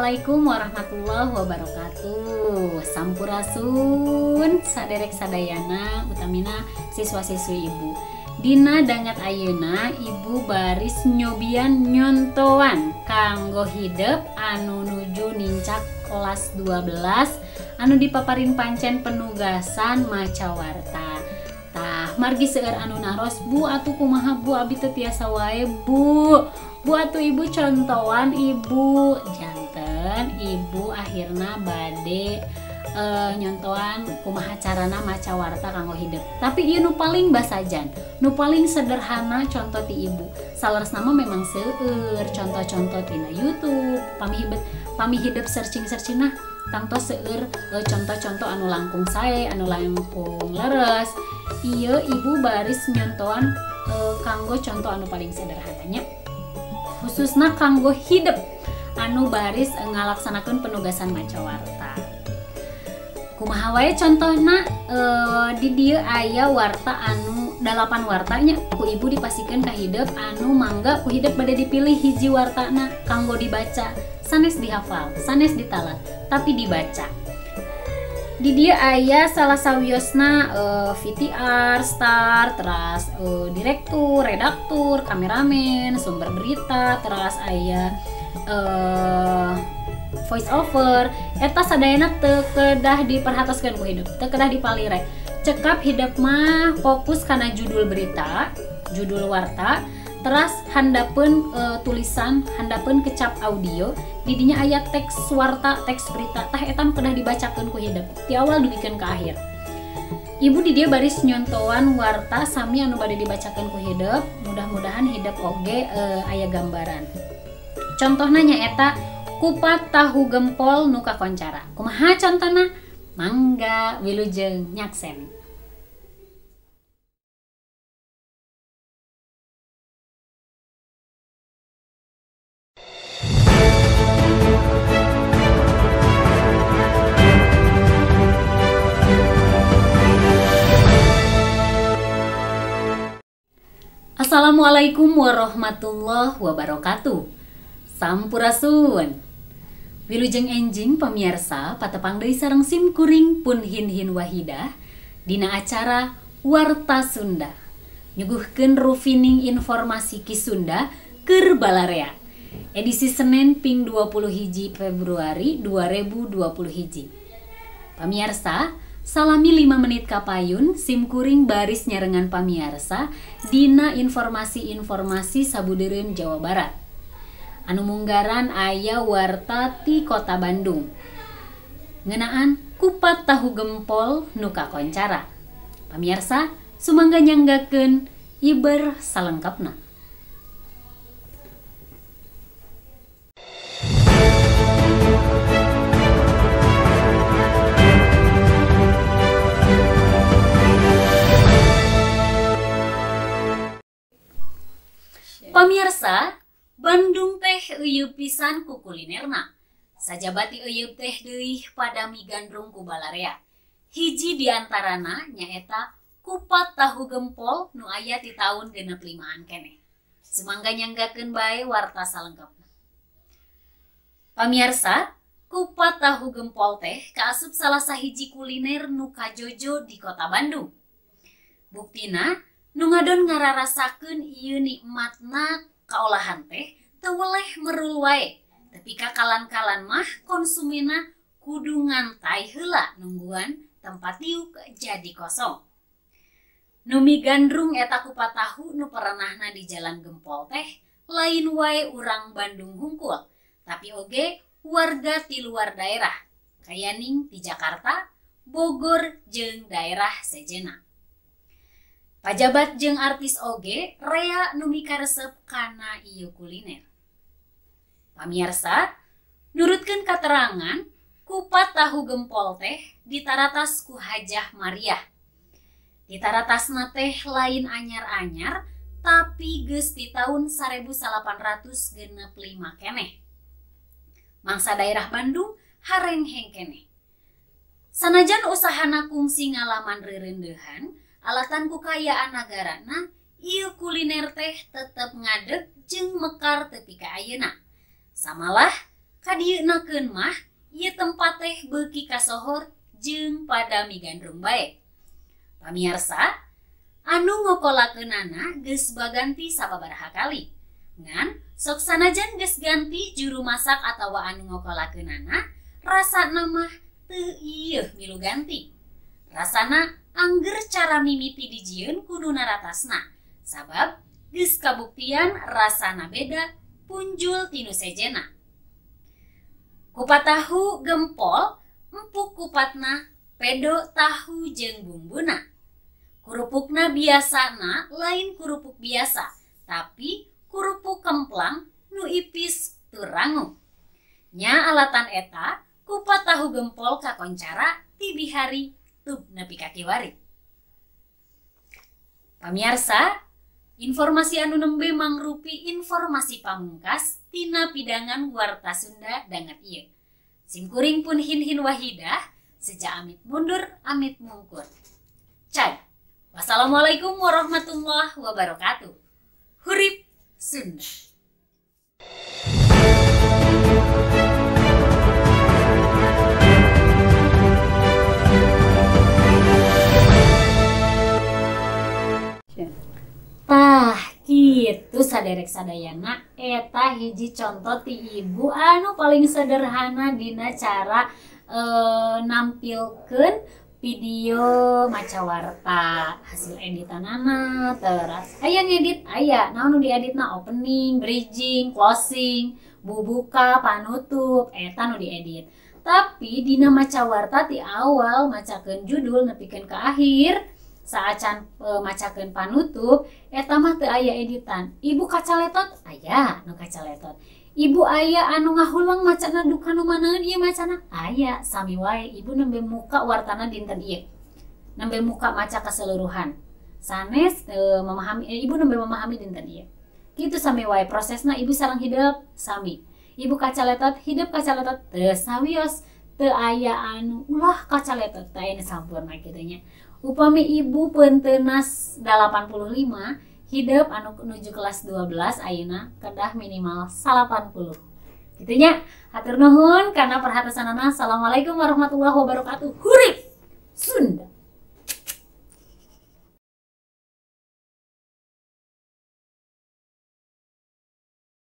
Assalamualaikum warahmatullahi wabarakatuh. Sampurasun saderek sadayana utamina siswa-siswi ibu. Dina dangat ayeuna ibu baris nyobian nyontoan kanggo hidep anu nuju nincak kelas 12 anu dipaparin pancen penugasan maca warta. Tah margi seueur anu naros, Bu atuh kumaha Bu abi teu tiasa wae Bu. Bu atuh ibu contohan ibu janten ibu akhirna bade nyontohan kumaha carana maca warta kanggo hidep. Tapi ieu nu paling basajan, nu paling sederhana contoh ti ibu. Saleresna mah memang seueur contoh-contoh tina YouTube, pami hidep searching-searching nah tangtos seueur contoh-contoh anu langkung sae, anu langkung leres. Ieu ibu baris nyontohan kanggo contoh anu paling sederhananya. Khususna kanggo hidep anu baris ngalaksanakeun penugasan maca warta. Kumaha wae contohna di dieu aya warta anu 8 wartanya ku ibu dipasikeun ka hidep anu mangga ku hidep bade dipilih hiji wartana kanggo dibaca, sanes dihafal, sanes ditalar, tapi dibaca. Di dieu aya salah sawiosna VTR, star, teras direktur, redaktur, kameramen, sumber berita, teras aya voice over. Eta sadayana teu kedah diperhatoskeun ku hidup, teu kedah dipalire. Cekap hidep mah fokus kana judul berita, judul warta, teras handapeun tulisan, handapeun kecap audio. Didinya aya teks warta, teks berita, tah eta nu kedah dibacakeun ku hidep ti awal dugikeun ka akhir. Ibu di dieu baris nyontoan warta sami anu bade dibacakeun ku hidep, mudah-mudahan hidep oge aya gambaran. Contohna nyaeta kupat tahu gempol nu kakoncara. Kumaha contona? Mangga wilujeng nyaksen. Assalamualaikum warahmatullahi wabarakatuh. Sampurasun. Wilujeng enjing pemirsa patepang deui sareng sim kuring pun hin-hin wahidah dina acara Warta Sunda. Nyuguhkeun rufining informasi Ki Sunda keur balarea. Edisi Senin ping 21 Februari 2021. Pamirsa, salami 5 menit kapayun sim kuring baris nyarengan pamiarsa dina informasi-informasi sabudeureun Jawa Barat. Anu munggaran aya warta ti Kota Bandung. Ngeunaan kupat tahu gempol nu kakoncara. Pamiarsa sumangga nyanggakeun iber salengkapna. Pamirsa, Bandung teh euyeup pisan ku kulinerna. Sajabati euyeup teh deui pada migandrung ku balarea. Hiji diantarana nyaeta kupat tahu gempol nu aya ti taun 65-an keneh. Sumangga nyanggakeun bae warta salengkapna. Pamirsa, kupat tahu gempol teh kaasup salah sahiji kuliner nu kajojo di Kota Bandung. Buktina nu ngadon ngararasakeun ieu nikmatna kaolahan teh teu weleh merul wae. Tapi kakalan-kalan mah konsumena kudu ngantai heula nungguan tempat diuk jadi kosong. Nu migandrung eta kupat tahu nu perenahna di Jalan Gempol teh lain wae urang Bandung hungkul, tapi oge warga ti luar daerah, kayaning di Jakarta, Bogor jeung daerah sejena. Pajabat jeung artis oge rea nu mikaresep kana ieu kuliner. Pamirsa, nurutkeun katerangan kupat tahu gempol teh ditaratas ku Hajah Mariah. Ditaratasna teh lain anyar-anyar tapi geus di taun 1865 keneh. Mangsa daerah Bandung harengheng keneh. Sanajan usahana kungsi ngalaman reurendeuhan, alatan ku kayaan nagarana, ieu kuliner teh tetep ngadeg jeung mekar tepi ka ayeuna. Samalah Kadieunakeun mah ieu tempat teh beuki kasohor jeung pada migandrung bae. Pamiarsa, anu ngokolakeunana geus baganti sababaraha kali. Ngan sok sanajan geus ganti juru masak atawa anu ngokolakeunana, rasana mah teu ieuh milu ganti. Rasana angger cara mimiti dijieun kudu naratasna, sabab geus kabuktian rasana beda punjul tinu sejena. Kupat tahu gempol, empuk kupatna, pedo tahu jeung bumbuna. Kerupukna biasana lain kerupuk biasa, tapi kerupuk kemplang nu ipis turangu. Nya alatan eta, kupat tahu gempol kakoncara ti bihari tub nepi ka kiwari. Pamiarsa, informasi anu nembe mangrupi informasi pamungkas tina pidangan Warta Sunda danget ieu. Simkuring pun Hinhin Wahidah, seja amit mundur, amit mungkur. Cai. Wassalamualaikum warahmatullahi wabarakatuh. Hurip Sunda. Tah kitu saderek sadayana eta hiji conto ti ibu anu paling sederhana dina cara nampilkeun video maca warta hasil editanana teras aya ngedit aya naon nu dieditna opening, bridging, closing, bubuka, panutup eta nu diedit. Tapi dina maca warta ti awal macakeun judul nepikeun ka akhir saacan macakeun panutup eta mah teu aya editan. Ibu kacaletot aya nu kacaletot. Ibu aya anu ngahulang macana duka nu manaeun ieu macana aya sami wae ibu nembe muka wartana dinten ieu. Nembe muka maca keseluruhan. Sanes memahami ibu nembe memahami dinten ieu. Kitu sami wae prosesna ibu sareng hidep sami. Ibu kacaletot hidep kacaletot teu sawios teu aya anu ulah kacaletot teu aya sampurna kitu nya. Upami ibu peuntenas 85 hidep anu menuju kelas 12 ayeuna kedah minimal 80. Kitu nya. Hatur nuhun karena perhatosanana. Assalamualaikum warahmatullahi wabarakatuh. Hurip Sunda.